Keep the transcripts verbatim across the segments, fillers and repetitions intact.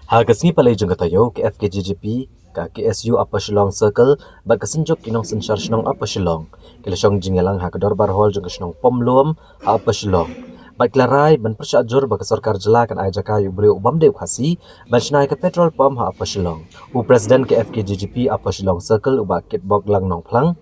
Ha ka sngi Palei jong ka taïew, ka F K J G P, ka K S U Upper Shillong Circle bad ka Synjuk ki nongsynshar shnong Upper Shillong ki la shong jingïalang ha ka Dorbar Hall jong ka shnong Pomlum ha Upper Shillong. Bad ki la rai ban pyrshah jur ba ka sorkar jylla kan ai jaka ïa u briew u bym dei u Khasi ban shna ïa ka petrol pump ha Upper Shillong. U President ka F K J G P Upper Shillong Circle, u Bah Kitbok Lang Nongphlang,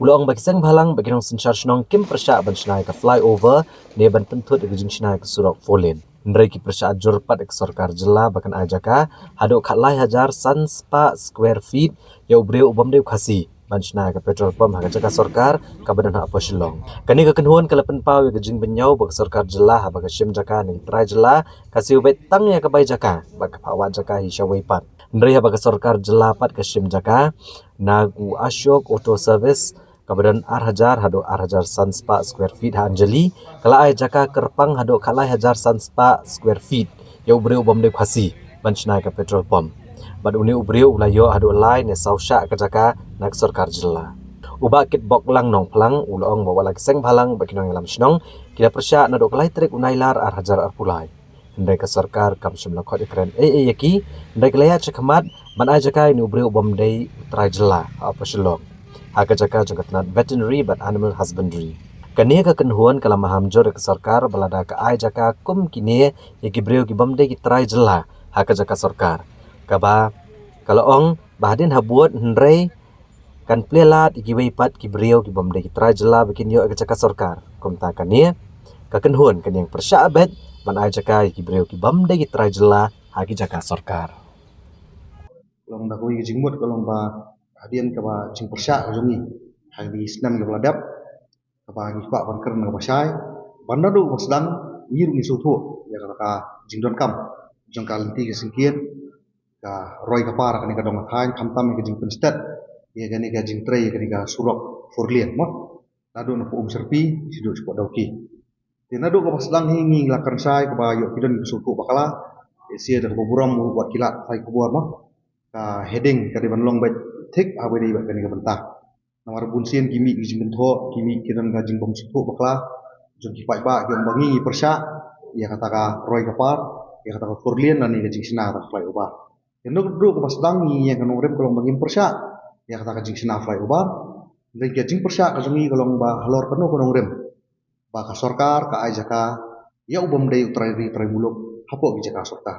u la ong ba ki seng bhalang bad ki nongsynshar shnong kim pyrshah ban shna ïa ka flyover ne ban pynthut ïa ka jingshna ïa ka surok four lane. Hynrei ki pyrshah jur pat ïa ka sorkar jylla ba kan ai jaka haduh khatlai hajar san spah square feet ïa u briew u bym dei u Khasi ban shna ïa ka petrol pump ha ka jaka sorkar kaba don ha Upper Shillong. Kane ka kynhun ka la pynpaw ïa ka jingbynñiaw ba ka sorkar jylla haba ka shim jaka na ki trai jylla ka siew beit tang ïa ka bai jaka bad ka phah wad jaka hi shawei pat. Hynrei haba ka sorkar jylla pat ka shim jaka na u Ashok Auto Service kaba don ar hajar haduh ar hajar san spah square feet ha Anjali, ka la ai jaka kyrpang haduh khatlai hajar san spah square feet ïa u briew u bym dei u Khasi ban shna ïa ka petrol pump. Bad une u briew u la ïoh haduh lai ne saw shah ka jaka na ka sorkar jylla. U Bah Kitbok Lang Nongphlang u la ong ba wat la ki seng bhalang bad ki nongïalam shnong ki la pyrshah naduh ka lai tarik u Nailar ar hajar arphew lai, hynrei ka sorkar kam shym la khot ïakren ei ei ïa ki, hynrei ka la ïaid shakhmat ban ai jaka ïa une u briew u bym dei u trai jylla ha Upper Shillong ha ka jaka jong ka tnat Veterinary bad Animal Husbandry. Kane ka kynhun ka la maham jur ïa ka sorkar ba lada ka ai jaka kum kine ïa ki briew ki bym dei ki trai jylla ha ka jaka sorkar, kaba ka la ong ba hadien ha bud, hynrei kan plie lad ïa kiwei pat ki briew ki bym dei ki trai jylla ba kin ïoh ïa ka jaka sorkar. Kumta kane ka kynhun kan ïeng pyrshah beit ban ai jaka ïa ki briew ki bym dei ki trai jylla ha ki jaka sorkar. Long da kawei ka jingmut ka long ba hadien kaba jingpyrshah ka jong ngi ha kine ki snem kiba la dep, kaba ngi kwah ban kren kaba shai, ban naduh ba sdang ngi ruh ngi sngewthuh ïa kata ka jingdonkam jong ka lynti ka syngkien, ka roi ka par kane ka dong ka thaiñ, khamtam ïa ka jingpynstet ïa kane ka jingtrei ïa kane ka surok four lane mo, naduh na Umsyrpi shaduh shapoh Dawki. Te naduh kaba sdang hi ngi la kren shai kaba ïoh ki don ki sngewthuh bakla. Te shisha da kaba burom wat ki lad phai khubor mo, ka heading ka dei ban long beit thik ha ba dei bad kane ka bynta. Namar bun sien ki mih ki jingkynthoh, ki mih ki don ka jingbym sngewthuh bakla jong ki paidbah ki ong ba ngi ngi pyrshah ïa kata ka roi ka par, ïa kata ka four lane lane ka jingshna kata ka flyover. Ïa naduh kaba sdang ngi ïeng ka nongrim ka long ba ngim pyrshah ïa kata ka jingshna flyover. Hynrei ka jingpyrshah ka jong ngi ka long ba halor kano ka nongrim ba ka sorkar ka ai jaka ïa u bym dei u trai ri trai muluk hapoh ki jaka sorkar.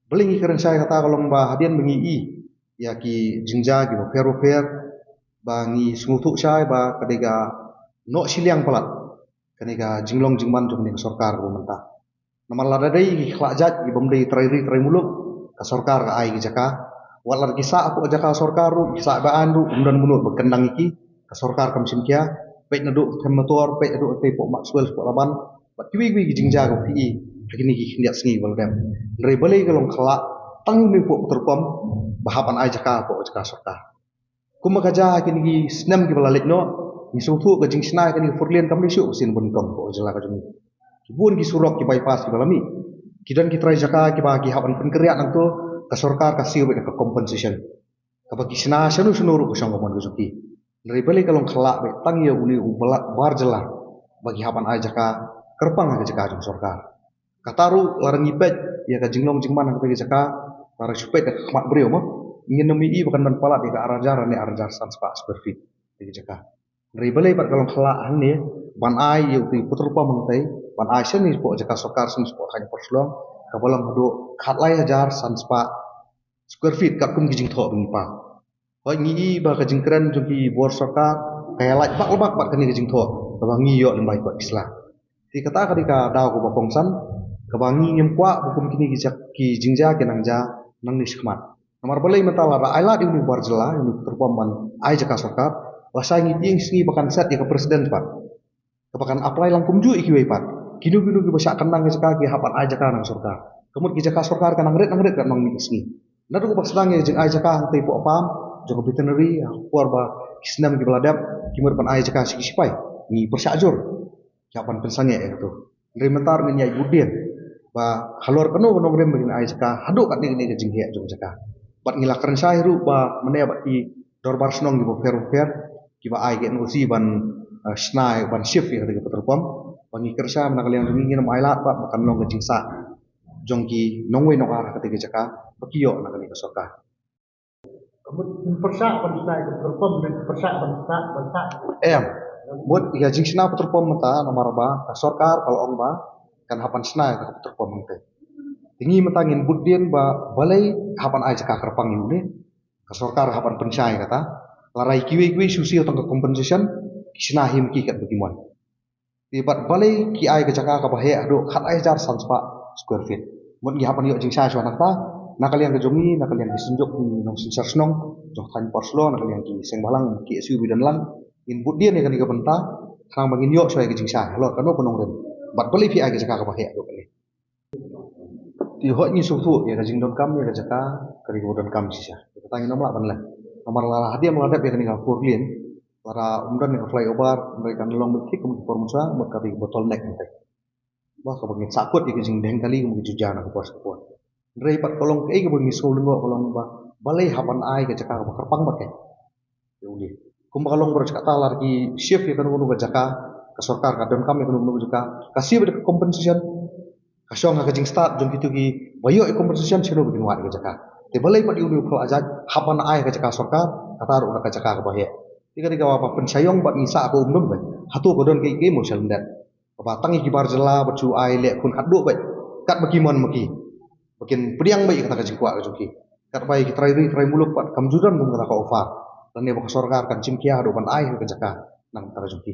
Balei ngi kren shai kata ka long ba hadien ba ngi i ïa ki jingjia kiba pher ba pher ba ngi sngewthuh shai ba ka dei ka noh shiliang palat kane ka jinglong jingman jong kane ka sorkar kaba mynta. Namar lada dei ki khlak jait ki bym dei trai ri trai muluk, ka sorkar ka ai ki jaka. Wat la ki sah hapoh jaka sorkar ruh, ki sah ba an ruh, ym don mano ba kyndang ïa ki, ka sorkar kam shim khia. Peit naduh Them Motor, peit naduh te hapoh Maxwell, hapoh Laban. Bad kiwei kiwei ki jingjia kiba phi i ha kine ki khyndiat sngi ba la dep. Hynrei balei ka long khlak tang une u petrol pump ba hap ban ai jaka hapoh jaka sorkar. Kumba ka jia ha kine ki snem kiba la leit noh, ngi sngewthuh ka jingshna ïa kane ka four lane kam dei shuh ka sien banyngkong hapoh jylla ka jong ngi. Ki bun ki surok ki bypass kiba la mih. Ki don ki trai jaka kiba ki hap ban pynkynriah nangto, ka sorkar ka siew beit da ka compensation. Kaba ki shna shano shano ruh ka shong ka mon ka jong ki. Hynrei balei ka long khlak beit tang ïa une u bala-, bar jylla ba ki hap ban ai jaka kyrpang ha ka jaka jong sorkar. Kata ruh lada ngi peit ïa ka jinglong jingman ha kata ka jaka, lada shu peit da ka khmat briew mo, ngin ym ïohi ba kan don palat ïa ka ar hajar ne ar hajar san spah square feet ïa ka jaka. Hynrei balei pat ka long khlak hangne ban ai ïa uto u petrol pump hangtai, ban ai shane shapoh jaka sorkar, shane shapoh thaiñ Upper Shillong, kaba long haduh khatlai hajar san spah square feet katkum ki jingthoh ba ngi pang. Hooid, ngi i ba ka jingkren jong ki bor sorkar ka ïalait bak la bak bad kane ka jingthoh kaba ngi ïoh lyngba ki kot ki sla. Te kata ka dei ka daw kaba kongsan kaba ngi ngim kwah ba kum kine ki jaka, ki jingjia ki nang jia nangne shakhmat. Namar balei mynta lada ai lad ïa une u bar jylla, ïa une u petrol pump ban ai jaka sorkar, lashai ngi tieng sngi ba kan set ïa ka precedent pat. Kaba kan apply lang kumjuh ïa kiwei pat. Kino kino kiba shah kyndang ka jaka ki hap ban ai jaka na ka sorkar. Ka mut ki jaka sorkar ka nang rit nang rit, ka nang mih ka sngi. Naduh kaba sdang ïa ka jingai jaka hangtai hapoh farm jong ka Veterinary, ha ka por ba ki snem kiba la dep ki mut ban ai jaka sha ki shipai. Ngi pyrshah jur. Ki hap ban pynsangeh ïa kato. Hynrei mynta ruh ngin ïaid bud dien ba halor kano ka nongrim ba ngin ai jaka haduh katne katne ka jingheh jong ka jaka. Bad ngi la kren shai ruh ba mynne bad ki dorbar shnong kiba pher ba pher kiba ai ka N O C ban, eh, shna, ban shift ïa kata ka petrol pump. Ba ngi kren shai mynta ka liang jong ngi ngin ym ai lad pat ba kan long ka jingsah jong ki nongwei nongar ha kata ka jaka ba ki ïoh na kane ka sorkar. Mut pyrshah ban shna ïa ka pyrpom ne pyrshah ban shna ban shna. Em, mut ïa ka jingshna pyrpom mynta namar ba ka sorkar ka la ong ba kan hap ban shna ïa ka pyrpom mynta. Te ngi mynta ngin bud dien ba balei hap ban ai jaka kyrpang ïa une. Ka sorkar hap ban pynshai kata. Lada ïa kiwei kiwei shu siew tang ka compensation, ki shna hi ma ki katba ki mon. Te bad balei ki ai ka jaka kaba heh haduh khatar hajar san spah square feet. Mut ngi hap ban ïoh jingshai shuwa na kata, na ka liang ka jong ngi, na ka liang ki synjuk ki nongsynshar shnong jong thaiñ Port Shillong, na ka liang ki seng bhalang, ki S U ba don lang, ngin bud dien ïa kane ka bynta khnang ba ngin ïoh shuwa ïa ka jingshai halor kano kano ka nongrim. Bad balei phi ai ka jaka kaba heh haduh kane. Te hooid ngi sngewthuh ïa ka jingdonkam ïa ka jaka, ka dei kaba donkam shisha. Ïa kata ngin ym lah ban leh. Namar lada hadien la dep ïa kane ka four lane, lada ym don ïa ka flyover, hynrei kan long beit thik kum ki por mynshwa, mut ka dei ka bottleneck hangtei. Ba kaba ngin sahkut ïa ka jingdheng kali kum ka juja na ka por sha ka por. Hynrei pat ka long kaei kaba ngi sngew lyngngoh ka long ba balei hap ban ai ka jaka kaba kyrpang bad ka. Ïa une. Kumba ka long baroh shi katta lada ki shift ïa kano kano ka jaka, ka sorkar ka donkam ïa kano kano ka jaka, ka shift ïa ka compensation, ka shong ha ka jingstad jong kito kiba ïoh ïa compensation shano ba kin wad ïa ka jaka. Te balei pat ïa une u khlok ajat hap ban ai ka jaka sorkar, kata ruh na ka jaka kaba heh. Te ka dei kaba pynshai ïong bad ngi sah ka umdum bad hato ka don kaei kaei mo sha lyndet. Kaba tang ïa ki bar jylla ba shu ai leh khun khatduh bad katba ki mon ma ki. Ba kin pdiang bad ïa kata ka jingkwah ka jong ki. Katba ïa ki trai ri trai muluk pat kam ju don kum kata ka offer. Lane ba ka sorkar kan shim khia haduh ban ai ka jaka na ka bynta ka jong ki.